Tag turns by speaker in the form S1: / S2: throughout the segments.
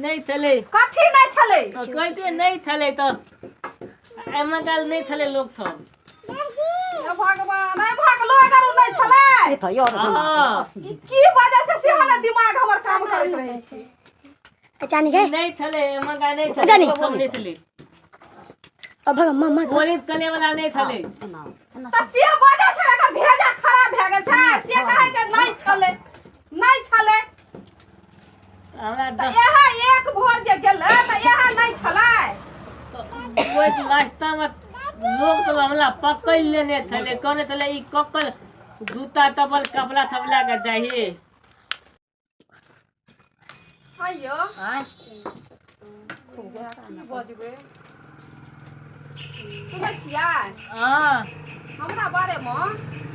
S1: नहि छलै।
S2: कथी नहि छलै?
S1: कहते नहि छलै तऽ एहिमे काल नहि छलै लोक सब।
S2: हे भगवान, एहि भग लोग आर नहि छलै।
S1: हँ।
S2: ई की वजह से सेहो ने दिमाग हमर काम करैत रहै छै।
S3: जानी गए।
S1: नहि छलै एहिमे काल, नहि छलै
S3: जानी।
S1: लोक सब, नहि छलै।
S3: अब भगा मामा।
S1: पुलिस कले वाला नहि छलै।
S2: तऽ से वजह छै एकर भेजा खराब भए गेल छै, से कहै छै नहि छलै, नहि छलै।
S1: हमरा
S2: तऽ इएह एक भोर जे गेलै तऽ इएह नहि छलै।
S1: ओहि रास्तामे लोक सब हमरा पकड़ि लेने छलै, कहने छलै ई ककर जूता चप्पल कपड़ा सब लए कऽ जाही।
S2: आइयो।
S1: आँय?
S2: की बजबै, सुनै छियै?
S1: हँ।
S2: हमरा बारेमे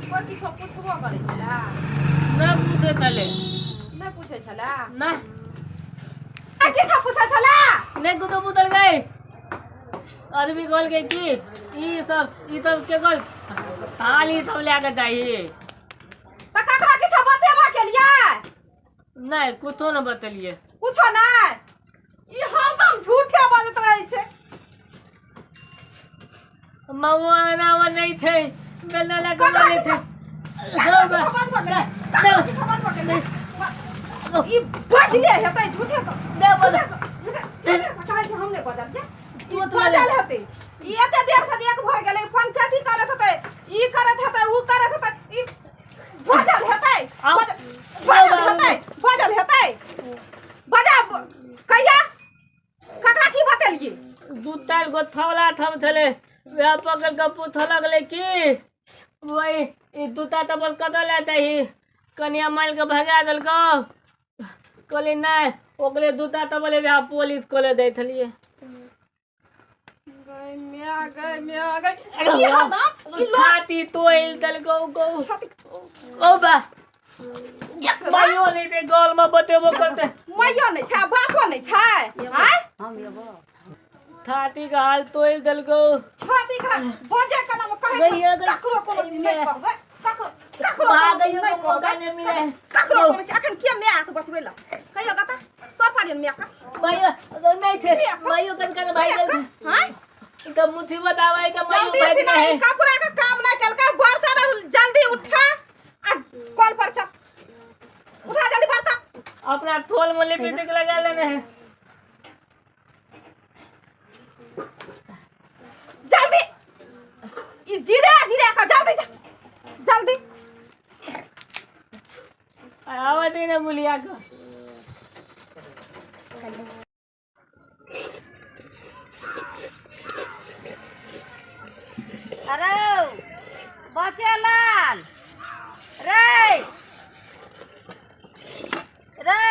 S2: कोइ किछो पुछबो करै छलै?
S1: नहि पूछै छलै।
S2: नहि पूछै छलै?
S1: नहि।
S2: आ किछो पूछै छलै?
S1: नहि कुछो पूछलकै। आदमी कहलकै कि ई सब केकर थाली सब लए कऽ जाही?
S2: तऽ ककरा किछो बतेबा केलियै?
S1: नहि, कुछो नहि बतेलियै।
S2: कुछो नहि? ई हरदम झूठे बजैत रहै छै।
S1: मौआ एना नहि छै, बेलना लए कऽ मारै छै।
S2: ई बजले हेतै झूठे सँ।
S1: नहि बजल।
S2: झूठे झूठे सँ कहै छै हम नहि बजलियै। ई बजल हेतै। ई एते देर से एक भर गेलै, पंचायती करैत हेतै, ई करैत हेतै, ऊ करैत हेतै। ई बजल हेतै। बजल हेतै, बजल हेतै। बजा कहिया ककरा की बतेलियै?
S1: दू चारि गो थवला थम छलै, वएह पकड़ कऽ पूछऽ लगलै कि वही ई जूता चप्पल कतऽ लए जाही? कनिया मारि कऽ भगा देलकौ? कहलियै नहि, ओकरे जूता चप्पल वएह पोलिस कऽ दै छलियै।
S2: गै म्या, गै म्या, गै। ई हरदम ई लोग
S1: छाती तोड़ि देलकौ गौ। ओ बा, माइयो नहि दे गलमे बतेबो करतै।
S2: माइयो नहि छै, बापो नहि छै, आँय?
S1: छाती के हाल तोड़ि देलकौ।
S2: छाती के बजे कला में कहै
S1: गैया,
S2: छै
S1: गै।
S2: ककरो कोनो चीज नहि कहबै, ककरो ककरो
S1: भाग
S2: कोनो चीज
S1: गइयो
S2: नहि
S1: तो मौका
S2: कहबै।
S1: नहि मिले।
S2: ककरो कोनो चीज। अखन के माय के बचबै ल कहियो बता सब पारियन माय के?
S1: माइयो नहि छै, माइयो कन कन भाइ गेल।
S2: आँय?
S1: ई तऽ मुसीबत आबै तऽ माइयो
S2: जल्दी
S1: भागि
S2: से
S1: नहि।
S2: ई कपड़ा के काम नहि केलकै। बर्तन आर जल्दी उठा आ कल पर चल, उठा जल्दी बर्तन।
S1: अपना ठोल में लिपस्टिक लगा लेने है।
S2: जल्दी ई जीरे जीरे का, जल्दी जा जल्दी।
S1: आवा दे ना गुलिया को।
S4: अरे बचेलाल रे, रे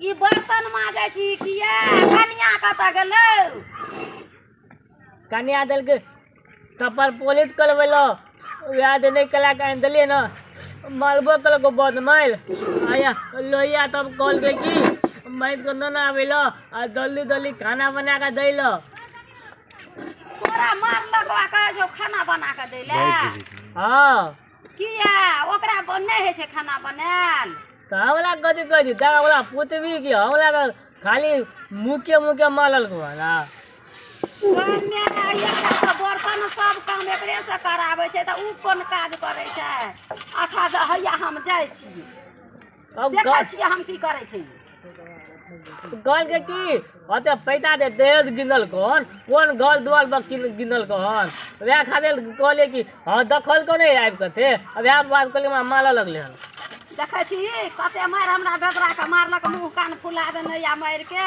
S4: ई बर्तन माजै छी किया? कनिया कतऽ गेलौ?
S1: कनिया देलकै कपार पोलित करबेलो, वएह जे नहि कला के आनि देलियै ने, मारबो केलको बड मारि। आया लोहिया तब कहलकै कि मारि के नेने आबै लए आ जल्दी जल्दी खाना बना कऽ दै लए।
S4: तोरा मारलक आ कहै छौ खाना बना कऽ दै लए?
S1: हँ।
S4: किया, ओकरा नहि होइ छै खाना बनायल?
S1: तऽ हमरा कथी कहै छी, तोरा ओकरा पुछबही कि हमरा तऽ खाली मुके मुके मारलको हन।
S4: गाममे एकटा तऽ बर्तन सब काम एकरेसँ कराबै छै तऽ उ कोन काज करै छै? अच्छा तऽ हैया हम जाइ छी।
S1: अब
S4: देखै छियै हम की करै छै।
S1: कहलकै कि ओते पैसा दे दहेज गिनलको हन, कोन घर दुआर पर गिनलको हन? वएह खातिर कहलियै कि हँ देखलको नहि आबि कऽ, थे वएह बात कहलियै, हमरा मारऽ लगलै हन।
S4: देखै छी कते मारि हमरा बेदराके मारलक, मुँह कान फुला देने या मारिके।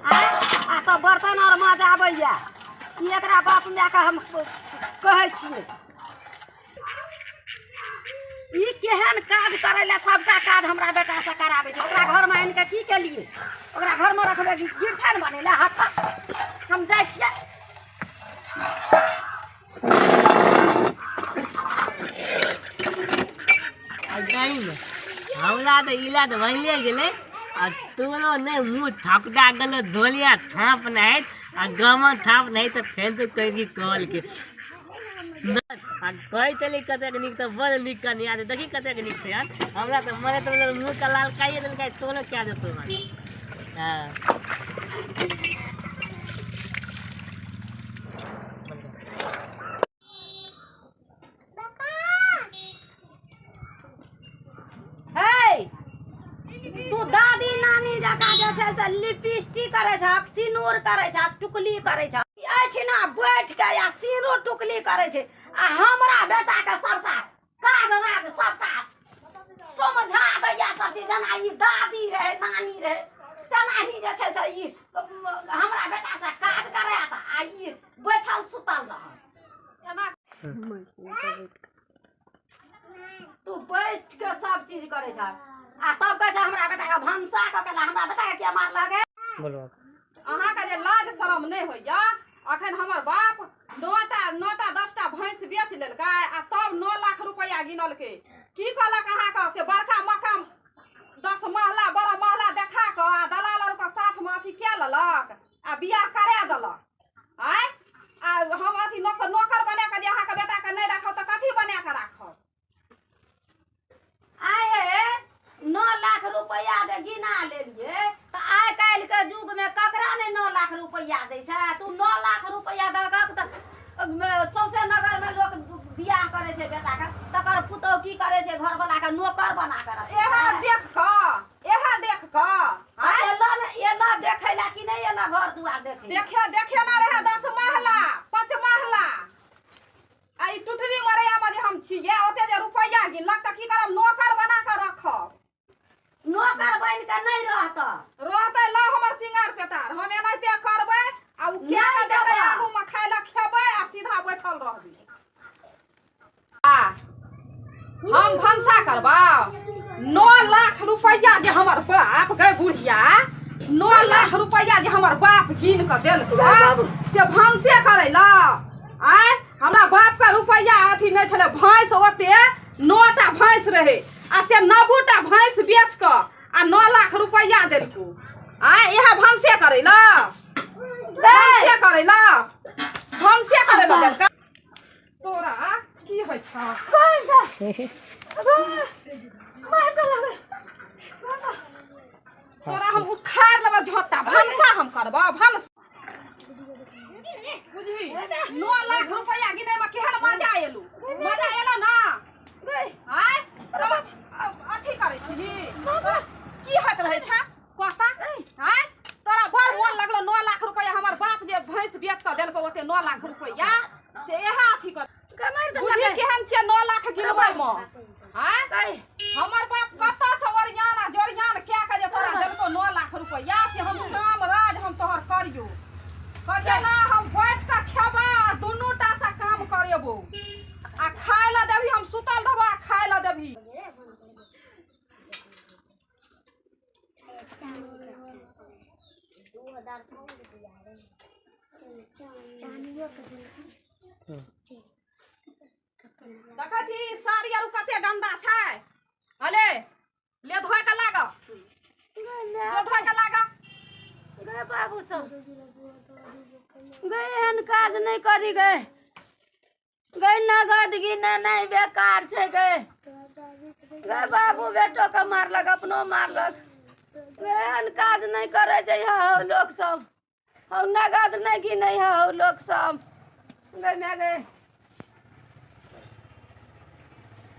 S4: आँय, आ तऽ बर्तन आर मजाबैया ई? एकरा बाप मायके हम कहै छियै ई केहन काज करै लए सबटा काज हमरा बेटासँ कराबै छै। ओकरा घरमे आनि कऽ की केलियै? ओकरा घरमे रखबै कि गिरथन बनेलै? हट, हम जाइ छियै।
S1: हमरा तऽ इला तऽ बनिए गेलै आ तोरो नहि मुँह थपका गेलो, धोलिया थाप नहि आ गमा थाप नहि तऽ फेर तो कहि कहलके आ कहै छलै कतेक नीक तऽ बड़ नीक कनिया छै देखी कतेक नीक छै यार हमरा तऽ मने तऽ मुँह के लाल काइए देलकै तोरो क्या देतौ हाँ
S4: तू दादी नानी जकाँ जे छै से लिपस्टिक करै छहक सिनूर करै छहक टुकली करै छहक एहिठिना बैठ के या सिनूर टुकली करै छै आ हमरा बेटा के सबटा काज राज सबटा समझा दैया सब चीज जेना ई दादी रहै नानी रहै तेनाही जे छै से ई हमरा बेटा से काज करायत आ ई बैठल सुतल रहत। तू बैठ के सब चीज करै छहक आ तब कहै छै हमरा बेटा के भनसा कऽ के हमरा बेटा के किया मारलक?
S1: बोलो
S2: अहाँके जे लाज शरम नहि होइया अखन हमर बाप 9टा 10टा भैंस बेच लेलकै आ तब 9 लाख रुपया गिनलकै। की कहलक अहाँके से बड़का मकान 10 महला 12 महला देखा कऽ आ दलाल आरके साथमे अथी कए लेलक आ बियाह करा देलक। आँय आ हम अथी नौकर बना कऽ जे अहाँके बेटाके नहि राखब तऽ कथी बना कऽ राखब?
S4: आइ हे 9 लाख रुपया जे गिना लेलिए तऽ आइ काल्हि के युग में ककरा नहि 9 लाख रुपया दै छै? तू 9 लाख रुपया दहक तऽ चौसे नगर में लोक बियाह करै छै बेटा के तकर पुतोहु की करै छै घरवला के नौकर बना के रखै
S2: एहा देख कऽ एहा देख कऽ
S4: एला ने एला देखै ला कि नहि एला घर दुआर देखै
S2: देखे देखे ना रहे 10 महला 5 महला आ ई टुटरी मरैया में जे हम छियै ओते जे रुपैया गिनलक तऽ की करब नौकर बना कऽ रखब।
S4: नौकर बनि कऽ नहि रहतऽ
S2: रहतै लऽ हमर सिंगार पेटार हम एनाहिते करबै आ ओ क्या कऽ देतै आगू मे खाय लए खेबै आ सीधा बैठल रहबै। आ हम भनसा करबाउ 9 लाख रुपैया जे हमर बाप गै बुढ़िया 9 लाख रुपैया जे हमर बाप गिन कऽ देलकै से भनसे करै लए। आँय हमरा बाप के रुपैया अथी नहि छलै भैंस ओते 9टा भैंस रहै आ से 9टा भैंस बेच कऽ आ 9 लाख रुपैया देलकू। आँय इएह भनसे करै लए भनसे करै लए भनसे करै लए देलकै। तोरा की होइ छौ? तोरा हम उखाड़ लेबै झोटा भनसा हम करबौ भनसा। बुझही 9 लाख रुपैया गिनै में केहन मजा एलू? मजा एलो ना? आँय तब अथी करै छही की होइत रहै छै कहता? आँय तोरा बड़ मोन लगलो 9 लाख रुपैया हमर बाप जे भैंस बेच कऽ देलको ओते 9 लाख रुपैया से इएह अथी कर बुझही केहन छै 9 लाख गिनबै मे। आँय हमर बाप कतऽ से ओरियान आ जोरियान कए कऽ जे तोरा देलको 9 लाख रुपैया से हम काम राज हम तोहर करियो करियो ना हम बैठ कऽ खेबौ आ दुनू टा से काम करेबौ आ खाय लए देबही हम सुतल रहबौ आ खाय लए देबही। देखै छी साड़ी आरू कते गंदा छै अले ले धोए के लाग ले धोए के लाग।
S4: गे बाबू सब गे एहन काज नहि करी गे गे नगद गिने नहि बेकार छै गे गे बाबू बेटो के मारलक अपनो मारलक गे एहन काज नहि करै छै हौ लोक सब हौ नगद नहि गिनै हौ लोक सब गे माय गे।